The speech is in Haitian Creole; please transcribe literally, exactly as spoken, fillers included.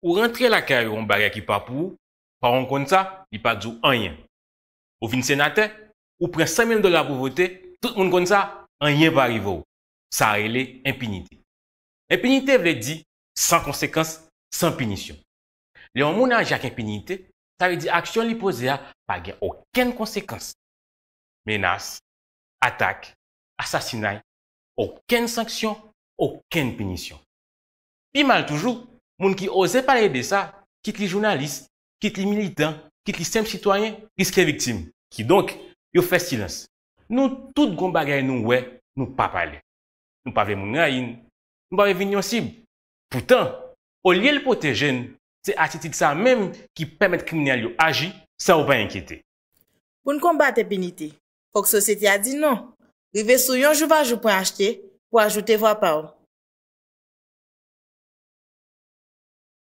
Ou rantre lakay ou yon bagay ki pa pou ou, pa w konn sa, li pa di w anyen. Ou vin senatè, ou pran san mil dola pou vote, tout moun konn sa, anyen pa rive w. Sa rele enpinite. Enpinite vle di san konsekans, san pinisyon. Lè yon moun aji ak enpinite, sa vle di aksyon li poze a pa gen okenn konsekans. Menas, atak, asasinay, okenn sanksyon, okenn pinisyon. Pi mal toujou, moun ki oze pale de sa, kit li jounalis, kit li militan, kit li senp sitwayen, riske viktim. Kidonk, yo fè silans. Nou tout gon bagay nou wè, nou pa pale. Nou pa vle moun rayi n, nou pa vle vin yon sib. Poutan, olye l pwoteje n, se atitid sa menm ki pèmèt kriminèl yo aji san yo pa enkyete. Pou n konbat enpinite, fòk sosyete a di non. Rive sou yon jou pa jou pran achte pou ajoute vwa pa w.